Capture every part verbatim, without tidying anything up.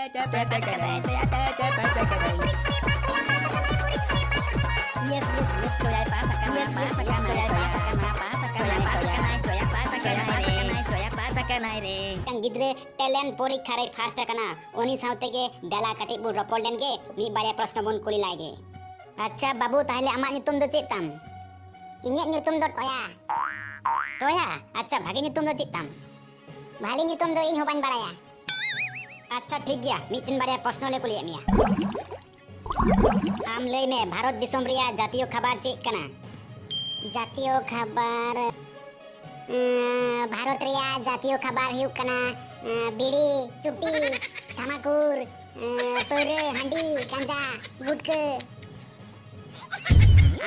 Yes, yes, yes, ᱴᱚᱭᱟᱭ ᱯᱟᱥ ᱟᱠᱟᱱᱟ, ᱴᱚᱭᱟᱭ ᱯᱟᱥ ᱟᱠᱟᱱᱟ, ᱴᱚᱭᱟᱭ ᱯᱟᱥ ᱟᱠᱟᱱᱟ, ᱴᱚᱭᱟᱭ ᱯᱟᱥ ᱟᱠᱟᱱᱟ, ᱴᱚᱭᱟᱭ ᱯᱟᱥ ᱟᱠᱟᱱᱟ, ᱴᱚᱭᱟᱭ ᱯᱟᱥ ᱟᱠᱟᱱᱟ ᱨᱮ᱾ ᱢᱤᱫᱴᱟᱝ ᱜᱤᱫᱽᱨᱟᱹ talent ᱯᱚᱨᱤᱠᱠᱷᱟ ᱨᱮᱭ first ᱟᱠᱟᱱᱟ, ᱩᱱᱤ ᱥᱟᱶ ᱛᱮᱜᱮ ᱫᱮᱞᱟ ᱠᱟᱹᱴᱤᱡ ᱵᱚᱱ ᱨᱚᱯᱚᱲ ᱞᱮᱱ ᱜᱮ, ᱢᱤᱫ ᱵᱟᱨᱭᱟ ᱯᱨᱚᱥᱱᱚ ᱵᱚᱱ ᱠᱩᱞᱤ ᱞᱟᱭ ᱜᱮ᱾ ᱟᱪᱪᱷᱟ ᱵᱟᱹᱵᱩ, ᱛᱟᱦᱞᱮ ᱟᱢᱟᱜ ᱧᱩᱛᱩᱢ ᱫᱚ ᱪᱮᱫ ᱛᱟᱢ? ᱤᱧᱟᱹᱜ ᱧᱩᱛᱩᱢ ᱫᱚ ᱴᱚᱭᱟ᱾ ᱴᱚᱭᱟ? ᱟᱪᱪᱷᱟ, ᱵᱷᱟᱜᱮ ᱧᱩᱛᱩᱢ ᱫᱚ ᱪᱮᱫ ᱛᱟᱢ? ᱵᱷᱟᱞᱮ ᱧᱩᱛᱩᱢ ᱫᱚ ᱤᱧ ᱦᱚᱸ ᱵᱟᱹᱧ ᱵᱟᱲᱟᱭᱟ᱾ ᱟᱪᱪᱷᱟ ᱴᱷᱤᱠ ᱜᱮᱭᱟ, ᱢᱤᱫᱴᱮᱱ ᱵᱟᱨᱭᱟ ᱯᱨᱚᱥᱱᱚ ᱞᱮ ᱠᱩᱞᱤᱭᱮᱫ ᱢᱮᱭᱟ᱾ ᱟᱢ ᱞᱟᱹᱭ ᱢᱮ, ᱵᱷᱟᱨᱚᱛ ᱫᱤᱥᱚᱢ ᱨᱮᱭᱟᱜ ᱡᱟᱛᱤᱭᱚ ᱠᱷᱟᱵᱟᱨ ᱪᱮᱫ ᱠᱟᱱᱟ? ᱡᱟᱛᱤᱭᱚ ᱠᱷᱟᱵᱟᱨ, ᱮᱸ, ᱵᱷᱟᱨᱚᱛ ᱨᱮᱭᱟᱜ ᱡᱟᱛᱤᱭᱚ ᱠᱷᱟᱵᱟᱨ ᱦᱩᱭᱩᱜ ᱠᱟᱱᱟ, ᱮᱸ, ᱵᱤᱲᱤ, ᱪᱩᱴᱤ, ᱛᱷᱟᱢᱟᱠᱩᱨ, ᱮᱸ, ᱯᱟᱹᱣᱨᱟᱹ, ᱦᱟᱺᱰᱤ, ᱜᱟᱸᱡᱟ, ᱜᱩᱴᱠᱟᱹ᱾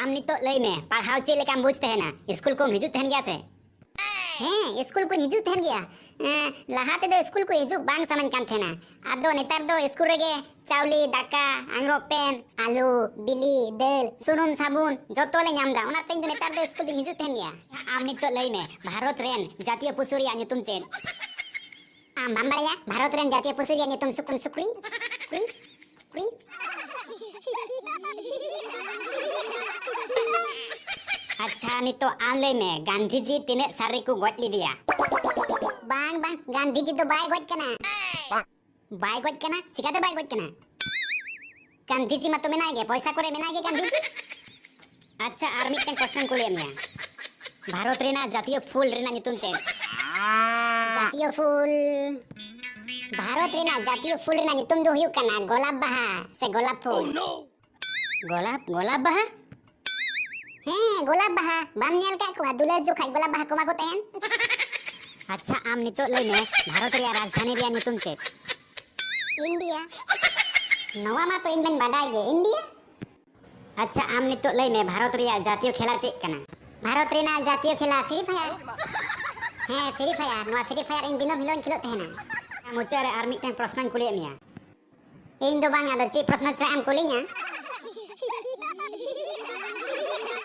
ᱟᱢ ᱱᱤᱛᱚᱜ ᱞᱟᱹᱭ ᱢᱮ, ᱯᱟᱲᱦᱟᱣ ᱪᱮᱫ ᱞᱮᱠᱟᱢ ᱵᱩᱡᱽ ᱛᱟᱦᱮᱱᱟ? ᱤᱥᱠᱩᱞ ᱠᱚᱢ ᱦᱤᱡᱩᱜ ᱛᱟᱦᱮᱱ ᱜᱮᱭᱟ ᱥᱮ? ᱦᱮᱸ, ᱤᱥᱠᱩᱞ ᱠᱚᱧ ᱦᱤᱡᱩᱜ ᱛᱟᱦᱮᱱ ᱜᱮᱭᱟ᱾ ᱮᱸ, ᱞᱟᱦᱟ ᱛᱮᱫᱚ ᱤᱥᱠᱩᱞ ᱠᱚ ᱦᱤᱡᱩᱜ ᱵᱟᱝ ᱥᱟᱱᱟᱧ ᱠᱟᱱ ᱛᱟᱦᱮᱱᱟ᱾ ᱟᱫᱚ ᱱᱮᱛᱟᱨ ᱫᱚ ᱤᱥᱠᱩᱞ ᱨᱮᱜᱮ ᱪᱟᱣᱞᱮ, ᱫᱟᱠᱟ, ᱟᱝᱨᱚᱵ, ᱯᱮᱱ, ᱟᱹᱞᱩ, ᱵᱤᱞᱤ, ᱫᱟᱹᱞ, ᱥᱩᱱᱩᱢ, ᱥᱟᱵᱩᱱ ᱡᱚᱛᱚ ᱞᱮ ᱧᱟᱢ ᱮᱫᱟ᱾ ᱚᱱᱟᱛᱮ ᱤᱧ ᱫᱚ ᱱᱮᱛᱟᱨ ᱫᱚ ᱤᱥᱠᱩᱞ ᱫᱚᱧ ᱦᱤᱡᱩᱜ ᱛᱟᱦᱮᱱ ᱜᱮᱭᱟ᱾ ᱟᱢ ᱱᱤᱛᱚᱜ ᱞᱟᱹᱭ ᱢᱮ, ᱵᱷᱟᱨᱚᱛ ᱨᱮᱱ ᱡᱟᱛᱤᱭᱚ ᱯᱚᱥᱩ ᱨᱮᱭᱟᱜ ᱧᱩᱛᱩᱢ ᱪᱮᱫ? ᱟᱢ ᱵᱟᱢ ᱵᱟᱲᱟᱭᱟ? ᱵᱷᱟᱨᱚᱛ ᱨᱮᱱ ᱡᱟᱛᱤᱭᱚ ᱯᱚᱥᱩ ᱨᱮᱭᱟᱜ ᱧᱩᱛᱩᱢ ᱥᱩᱠ-, ᱥᱩᱠᱨᱤ, ᱥᱩᱠᱨᱤ, ᱥᱩᱠᱨᱤ᱾ ᱟᱪᱪᱷᱟ, ᱱᱤᱛᱚᱜ ᱟᱢ ᱞᱟᱹᱭ ᱢᱮ, ᱜᱟᱱᱫᱷᱤᱡᱤ ᱛᱤᱱᱟᱹᱜ ᱥᱟᱞ ᱨᱮᱠᱚ ᱜᱚᱡ ᱞᱮᱫᱮᱭᱟ? ᱵᱟᱝ, ᱵᱟᱝ, ᱜᱟᱱᱫᱷᱤᱡᱤ ᱫᱚ ᱵᱟᱭ ᱜᱚᱡ ᱠᱟᱱᱟ᱾ ᱵᱟᱭ ᱜᱚᱡ ᱠᱟᱱᱟ? ᱪᱤᱠᱟᱹᱛᱮ ᱵᱟᱭ ᱜᱚᱡ ᱠᱟᱱᱟ? ᱜᱟᱱᱫᱷᱤᱡᱤ ᱢᱟᱛᱚ ᱢᱮᱱᱟᱭ ᱜᱮ, ᱯᱚᱭᱥᱟ ᱠᱚᱨᱮ ᱢᱮᱱᱟᱭ ᱜᱮ ᱜᱟᱱᱫᱷᱤᱡᱤ᱾ ᱟᱪᱪᱷᱟ, ᱟᱨ ᱢᱤᱫᱴᱮᱱ ᱯᱨᱚᱥᱱᱚᱧ ᱠᱩᱞᱤᱭᱮᱫ ᱢᱮᱭᱟ, ᱵᱷᱟᱨᱚᱛ ᱨᱮᱱᱟᱜ ᱡᱟᱛᱤᱭᱚ ᱯᱷᱩᱞ ᱨᱮᱱᱟᱜ ᱧᱩᱛᱩᱢ ᱪᱮᱫ? ᱡᱟᱛᱤᱭᱚ ᱯᱷᱩᱞ, ᱵᱷᱟᱨᱚᱛ ᱨᱮᱱᱟᱜ ᱡᱟᱛᱤᱭᱚ ᱯᱷᱩᱞ ᱨᱮᱱᱟᱜ ᱧᱩᱛᱩᱢ ᱫᱚ ᱦᱩᱭᱩᱜ ᱠᱟᱱᱟ ᱜᱳᱞᱟᱯ ᱵᱟᱦᱟ ᱥᱮ ᱜᱳᱞᱟᱯ ᱯᱷᱩᱞ᱾ ᱜᱳᱞᱟᱯ, ᱜᱳᱞᱟᱯ ᱵᱟᱦᱟ? ᱦᱮᱸ, ᱜᱳᱞᱟᱯ ᱵᱟᱦᱟ᱾ ᱵᱟᱢ ᱧᱮᱞ ᱠᱟᱜ ᱠᱚᱣᱟ? ᱫᱩᱞᱟᱹᱲ ᱡᱚᱠᱷᱟᱡ ᱜᱳᱞᱟᱯ ᱵᱟᱦᱟ ᱠᱚ ᱮᱢᱟ ᱠᱚ ᱛᱟᱦᱮᱱ᱾ ᱟᱪᱪᱷᱟ, ᱟᱢ ᱱᱤᱛᱚᱜ ᱞᱟᱹᱭ ᱢᱮ, ᱵᱷᱟᱨᱚᱛ ᱨᱮᱭᱟᱜ ᱨᱟᱡᱽᱫᱷᱟᱱᱤ ᱨᱮᱭᱟᱜ ᱧᱩᱛᱩᱢ ᱪᱮᱫ? ᱤᱱᱰᱤᱭᱟ᱾ ᱱᱚᱣᱟ ᱢᱟ ᱛᱚ ᱤᱧ ᱢᱟᱧ ᱵᱟᱰᱟᱭ ᱜᱮ, ᱤᱱᱰᱤᱭᱟ᱾ ᱟᱪᱪᱷᱟ, ᱟᱢ ᱱᱤᱛᱚᱜ ᱞᱟᱹᱭ ᱢᱮ, ᱵᱷᱟᱨᱚᱛ ᱨᱮᱭᱟᱜ ᱡᱟᱛᱤᱭᱚ ᱠᱷᱮᱞᱟ ᱪᱮᱫ ᱠᱟᱱᱟ? ᱵᱷᱟᱨᱚᱛ ᱨᱮᱱᱟᱜ ᱡᱟᱛᱤᱭᱚ ᱠᱷᱮᱞᱟ Free Fire᱾ ᱦᱮᱸ, Free Fire᱾ ᱱᱚᱣᱟ Free Fire ᱤᱧ ᱫᱤᱱᱟᱹᱢ ᱦᱤᱞᱳᱜ ᱤᱧ ᱠᱷᱮᱞᱳᱜ ᱛᱟᱦᱮᱱᱟ᱾ ᱢᱩᱪᱟᱹᱫ ᱨᱮ ᱟᱨ ᱢᱤᱫᱴᱟᱝ ᱯᱨᱚᱥᱱᱚᱧ ᱠᱩᱞᱤᱭᱮᱫ ᱢᱮᱭᱟ᱾ ᱤᱧ ᱫᱚ ᱵᱟᱝ, ᱟᱫᱚ ᱪᱮᱫ ᱯᱨᱚᱥᱱᱚ ᱪᱚ ᱟᱢ ᱠᱩᱞᱤᱧᱟ?